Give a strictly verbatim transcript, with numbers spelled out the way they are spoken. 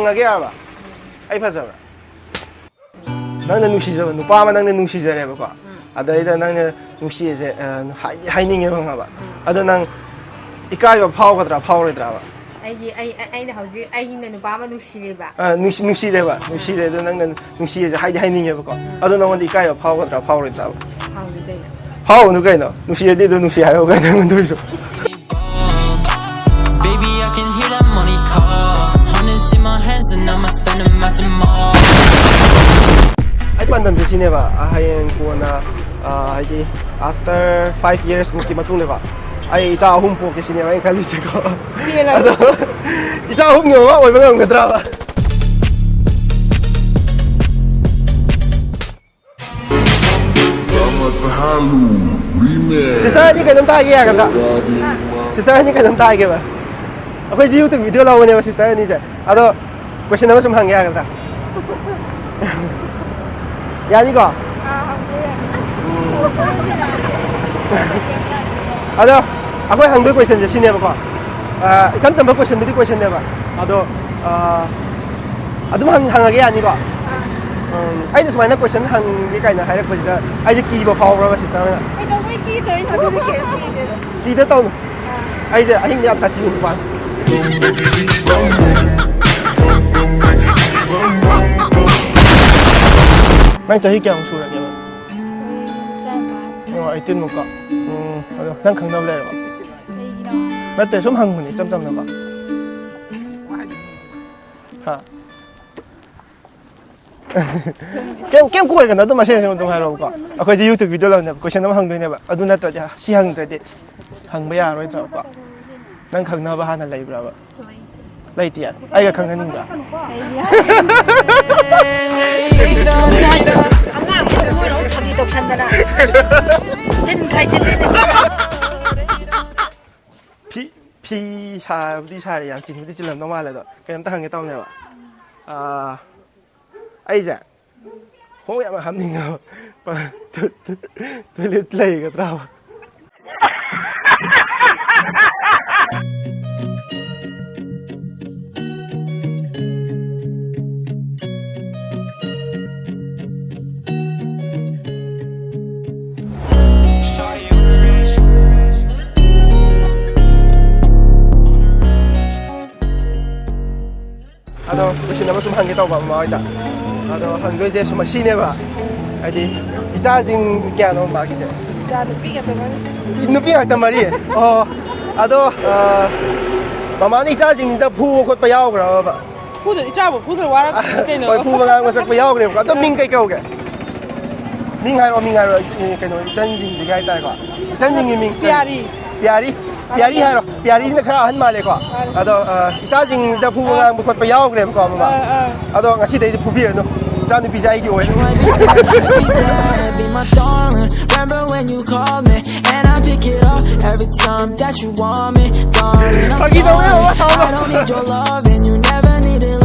ꯍꯪꯉꯒꯦ ꯌꯥꯔꯕ? ꯑꯩ ꯐꯖꯕ꯭ꯔꯥ? ꯅꯪꯅ ꯅꯨꯡꯁꯤꯖꯕ ꯅꯨꯄꯥ ꯑꯃ ꯅꯪꯅ ꯅꯨꯡꯁꯤꯖꯔꯦꯕꯀꯣ꯫ ꯑꯗꯩꯗ ꯅꯪꯅ ꯅꯨꯡꯁꯤꯌꯦꯁꯦ, ꯑ, ꯍꯥꯏꯗꯤ ꯍꯥꯏꯅꯤꯡꯉꯦꯕ, ꯈꯪꯉꯕ? ꯑꯗꯣ ꯅꯪ ꯏꯀꯥꯏꯕ ꯐꯥꯎꯒꯗ꯭ꯔꯥ, ꯐꯥꯎꯔꯣꯏꯗ꯭ꯔꯥꯕ? ꯑꯩꯒꯤ, ꯑꯩ, ꯑꯩ, ꯑꯩꯅ ꯍꯧꯖꯤꯛ, ꯑꯩꯅ ꯅꯨꯄꯥ ꯑꯃ ꯅꯨꯡꯁꯤꯔꯦꯕ꯫ ꯑ, ꯅꯨꯡꯁꯤ-, ꯅꯨꯡꯁꯤꯔꯦꯕ, ꯅꯨꯡꯁꯤꯔꯦ꯫ ꯑꯗꯣ ꯅꯪꯅ ꯅꯨꯡꯁꯤꯌꯦꯁꯦ ꯍꯥꯏꯗꯤ ꯍꯥꯏꯅꯤꯡꯉꯦꯕꯀꯣ꯫ ꯑꯗꯣ ꯅꯉꯣꯟꯗ ꯏꯀꯥꯏꯕ ꯐꯥꯎꯒꯗ꯭ꯔꯥ, ꯐꯥꯎꯔꯣꯏꯗ꯭ꯔꯥꯕ? ꯐꯥꯎꯅꯤ ꯀꯩꯅꯣ꯫ ꯐꯥꯎꯒꯅꯨ ꯀꯩꯅꯣ꯫ ꯅꯨꯡꯁꯤꯔꯗꯤ ꯑꯗꯨꯝ ꯅꯨꯡꯁꯤ ꯍꯥꯏꯌꯣ ꯀꯩꯅꯣ ꯑꯩꯉꯣꯟꯗ ꯑꯣꯏꯁꯨ꯫ Baby, I can hear that money call. Hundreds in my hands and I'ma spend them at the mall. ꯑꯩ ꯄꯥꯟꯗꯝꯁꯦ ꯁꯤꯅꯦꯕ, ꯍꯌꯦꯡ ꯀꯣꯟꯅ, ꯑ, ꯍꯥꯏꯗꯤ, after five years ꯃꯨꯛꯀꯤ ꯃꯇꯨꯡꯗꯀꯣ, ꯑꯩ ꯏꯆꯥ ꯑꯍꯨꯝ ꯄꯣꯛꯀꯦ ꯁꯤꯅꯦꯕ ꯑꯩꯅ ꯈꯜꯂꯤꯁꯦꯀꯣ꯫ ꯄꯦꯜꯂꯕ꯫ ꯑꯗꯣ ꯏꯆꯥ ꯑꯍꯨꯝꯒꯤ ꯃꯃꯥ ꯑꯣꯏꯕ ꯉꯝꯒꯗ꯭ꯔꯕ? Sister ꯑꯅꯤ ꯀꯩꯅꯣꯝꯇ ꯍꯥꯏꯒꯦ ꯌꯥꯒꯗ꯭ꯔꯥ? Sister ꯑꯅꯤ ꯀꯩꯅꯣꯝꯇ ꯍꯥꯏꯒꯦꯕ꯫ ꯑꯩꯈꯣꯏꯁꯦ YouTube video ꯂꯧꯕꯅꯦꯕ sister ꯑꯅꯤꯁꯦ꯫ ꯑꯗꯣ question ꯑꯃ ꯁꯨꯝ ꯍꯪꯒꯦ ꯌꯥꯒꯗ꯭ꯔꯥ? ꯌꯥꯅꯤꯀꯣ? ꯎꯝ꯫ ꯑꯗꯣ ꯑꯩꯈꯣꯏ ꯍꯪꯗꯣꯏ questionꯁꯦ ꯁꯤꯅꯦꯕꯀꯣ꯫ ꯑ, ꯏꯆꯝ ꯆꯝꯕ questionꯕꯨꯗꯤ questionꯅꯦꯕ꯫ ꯑꯗꯣ, ꯑ, ꯑꯗꯨꯝ ꯍꯪ-, ꯍꯪꯉꯒꯦ ꯌꯥꯅꯤꯀꯣ? ꯎꯝ, ꯑꯩꯅ ꯁꯨꯃꯥꯏꯅ question ꯍꯪꯒꯦ ꯀꯥꯏꯅ ꯍꯥꯏꯔꯛꯄꯁꯤꯗ ꯑꯩꯁꯦ ꯀꯤꯕ ꯐꯥꯎꯕ꯭ꯔꯕ sister ꯍꯣꯏꯅ? ꯀꯩꯗꯧꯕꯩ ꯀꯤꯗꯣꯏꯅꯣ? ꯑꯗꯨꯗꯤ ꯀꯩꯝ ꯀꯤꯗꯦꯗ꯫ ꯀꯤꯗ ꯇꯧꯅꯨ꯫ ꯑꯥ꯫ ꯑꯩꯁꯦ ꯑꯍꯤꯡꯗ ꯌꯥꯝ ꯁꯥꯊꯤꯕ ꯅꯨꯄꯥꯅꯤ꯫ ꯅꯪ ꯆꯍꯤ ꯀꯌꯥꯃꯨꯛ ꯁꯨꯔꯒꯦꯕ? ꯆꯍꯤ ꯇꯔꯥꯅꯤꯄꯥꯟ꯫ ꯑꯣ, eighteen ꯃꯨꯛꯀꯣ? ꯎꯝ, ꯑꯗꯣ ꯅꯪ ꯈꯪꯅꯕ ꯂꯩꯔꯕꯣ? ꯀꯩꯒꯤꯅꯣ? ꯅꯠꯇꯦ, ꯁꯨꯝ ꯍꯪꯕꯅꯤ, ꯏꯆꯝ ꯆꯝꯅꯀꯣ꯫ ꯍꯥ? ꯀꯩꯝ, ꯀꯩꯝ ꯀꯣꯏꯒꯅꯣ, ꯑꯗꯨꯝ ꯑꯁꯦꯡ ꯑꯁꯦꯡꯕ ꯑꯗꯨꯝ ꯍꯥꯏꯔꯛꯑꯣꯕꯀꯣ꯫ ꯑꯩꯈꯣꯏꯁꯦ YouTube video ꯂꯧꯅꯦꯕ, question ꯑꯃ ꯍꯪꯗꯣꯏꯅꯦꯕ꯫ ꯑꯗꯨ ꯅꯠꯇ꯭ꯔꯗꯤ ꯁꯤ ꯍꯪꯗ꯭ꯔꯗꯤ ꯍꯪꯕ ꯌꯥꯔꯣꯏꯗ꯭ꯔꯕꯀꯣ? ꯅꯪ ꯈꯪꯅꯕ ꯍꯥꯟꯅ ꯂꯩꯕ꯭ꯔꯕ? ꯂꯩꯇꯦ꯫ ꯑꯩꯒ ꯈꯪꯅꯅꯤꯡꯕ꯭ꯔꯥ? ꯑꯉꯥꯡꯁꯤꯡ ꯃꯣꯏꯅ ꯑꯃꯨꯛ ꯐꯥꯒꯤ ꯇꯧꯁꯟꯗꯅ꯫ ꯇꯤꯟ ꯈꯥꯏꯖꯤꯜꯂꯦꯅꯦ꯫ ꯐꯤ, ꯐꯤ ꯁꯥꯕꯨꯗꯤ ꯁꯥꯔꯦ, ꯌꯥꯝ ꯆꯤꯟꯕꯨꯗꯤ ꯆꯤꯜꯂꯝꯗꯧ ꯃꯥꯜꯂꯦ꯫ ꯑꯗꯣ ꯀꯩꯅꯣꯝꯇ ꯍꯪꯒꯦ ꯇꯧꯅꯦꯕ꯫ ꯑꯥ, ꯑꯩꯁꯦ ꯈꯣꯡꯎꯞ ꯌꯥꯝ ꯍꯥꯞꯅꯤꯡꯉꯦꯕ꯫ ꯇꯣꯏꯂꯦꯠ ꯂꯩꯒꯗ꯭ꯔꯥꯕ? ꯍꯪꯒꯦ ꯇꯧꯕ ꯃꯃꯥ ꯍꯣꯏꯗ꯫ ꯑꯗꯣ ꯍꯪꯗꯣꯏꯁꯦ ꯁꯨꯝ ꯑꯁꯤꯅꯦꯕ, ꯍꯥꯏꯗꯤ ꯏꯆꯥꯁꯤꯡ ꯀꯌꯥꯅꯣ ꯃꯥꯒꯤꯁꯦ? ꯏꯆꯥ ꯅꯨꯄꯤ ꯉꯥꯛꯇ ꯉꯥꯏꯔꯤ꯫ ꯅꯨꯄꯤ ꯉꯥꯛꯇ ꯃꯔꯤ꯫ ꯑꯣ, ꯑꯗꯣ ꯑ, ꯃꯃꯥꯅ ꯏꯆꯥꯁꯤꯡꯁꯤꯗ ꯐꯨꯕ ꯈꯣꯠꯄ ꯌꯥꯎꯈ꯭ꯔꯕ? ꯐꯨꯗ ꯏꯆꯥꯕꯨ ꯐꯨꯗ ꯋꯥꯔꯛꯄꯅꯤ ꯀꯩꯅꯣ꯫ ꯍꯣꯏ, ꯐꯨꯕ ꯉꯥꯡꯕ ꯆꯠꯄ ꯌꯥꯎꯈ꯭ꯔꯦꯕꯀꯣ꯫ ꯑꯗꯣ ꯃꯤꯡ ꯀꯩ ꯀꯧꯒꯦ? ꯃꯤꯡ ꯍꯥꯏꯔꯣ, ꯃꯤꯡ ꯍꯥꯏꯔꯣ꯫ ꯏꯆ-, ꯀꯩꯅꯣ, ꯏꯆꯟꯁꯤꯡꯁꯤꯒꯤ ꯍꯥꯏꯇꯥꯔꯦꯀꯣ꯫ ꯏꯆꯟꯁꯤꯡꯒꯤ ꯃꯤꯡ ꯀꯔꯤ? ꯄꯤꯌꯥꯔꯤ꯫ ꯄꯤꯌꯥꯔꯤ꯫ ꯄꯤꯌꯥꯔꯤ ꯍꯥꯏꯔꯣ꯫ ꯄꯤꯌꯥꯔꯤꯁꯤꯅ ꯈꯔ ꯑꯍꯟ ꯃꯥꯜꯂꯦꯀꯣ꯫ ꯃꯥꯅꯦ꯫ ꯑꯗꯣ ꯑ, ꯏꯆꯥꯁꯤꯡꯁꯤꯗ ꯐꯨꯕ ꯉꯥꯡꯕ ꯈꯣꯠꯄ ꯌꯥꯎꯈ꯭ꯔꯦꯕꯀꯣ ꯃꯃꯥ꯫ ꯑꯥ, ꯑꯥ꯫ ꯑꯗꯣ ꯉꯁꯤꯗꯩꯗꯤ ꯐꯨꯕꯤꯔꯅꯨ, ꯏꯆꯥ ꯅꯨꯄꯤꯁꯦ ꯑꯩꯒꯤ ꯑꯣꯏꯔꯦ꯫ Be my darling. Remember when you called me and I pick it up every time that you want me, darling. I'm Fucking don't sorry. know what I'm I don't need your love and you never needed